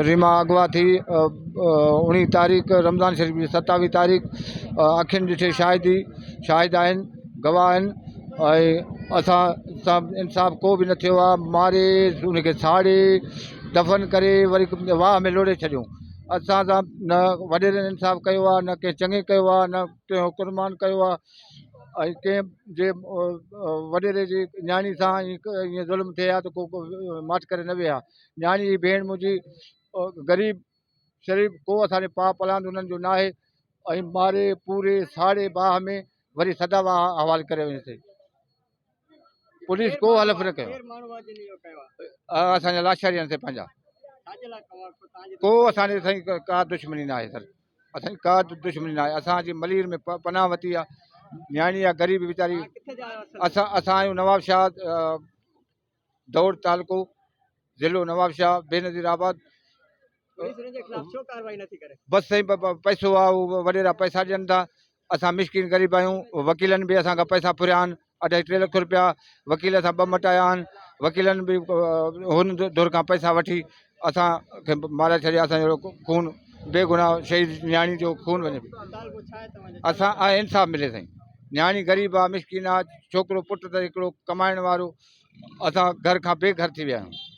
ريما اغوا ٿي اوڻيهه تاريخ رمضان شريف جي ستاويهه تاريخ اکين ڏٺي شاهدي شاهد آهن گواهه آهن ۽ اسان سان انصاف ڪو به نه ٿيو آهي ماري ان کي ساڙي دفن ڪري وري واهه ۾ لوڙهي ڇڏيو اسان سان نه وڏيرن انصاف ڪيو آهي نه ڪنهن چڱي ڪيو آهي نه ڪنهن حڪمران ڪيو آهي ۽ ڪنهن جي وڏيري جي نياڻي سان ائين ظلم ٿئي ها ته ڪو ماٺ ڪري نه ويهي ها نياڻي جي ڀيڻ منهنجي غريب شريف ڪو اسان جي پاء پلاند انهن جو ناهي ۽ ماري پوري ساڙي باهه ۾ وري سدا واهه حوالي ڪري وڃي ٿي پوليس ڪو حلف نه ڪيو اسان جا لاشاري آهن پنهنجا ڪو اسان جي سائين ڪا دشمني ناهي سر اسان جي ڪا دشمني ناهي اسان جي ملير ۾ پناهه ورتي آهي نياڻي آهي غريب ويچاري اسان اسان آهيون نواب شاهه دوڙ تعلقو ضلعو نوابشاهه بينظير آباد بس سائين پئسو آ وڏيرا پئسا ڏين ٿا اسان مسڪين غريب آهيون وڪيلن به اسان کان پئسا ڦريا آهن اڍائي ٽي لک روپيا وڪيل اسان ٻه مٽايا آهن وڪيلن به هن ڌر کان پئسا وٺي اسان کي مارائي ڇڏيا اسان جو خون بيگناهه شهيد نياڻي جو خون وڃي پيو اسان انصاف ملي سائين نياڻي غريب آ مسڪين آ ڇوڪرو پٽ ته هڪڙو ڪمائڻ وارو اسان گهر کان بي گهر ٿي ويا آهيون.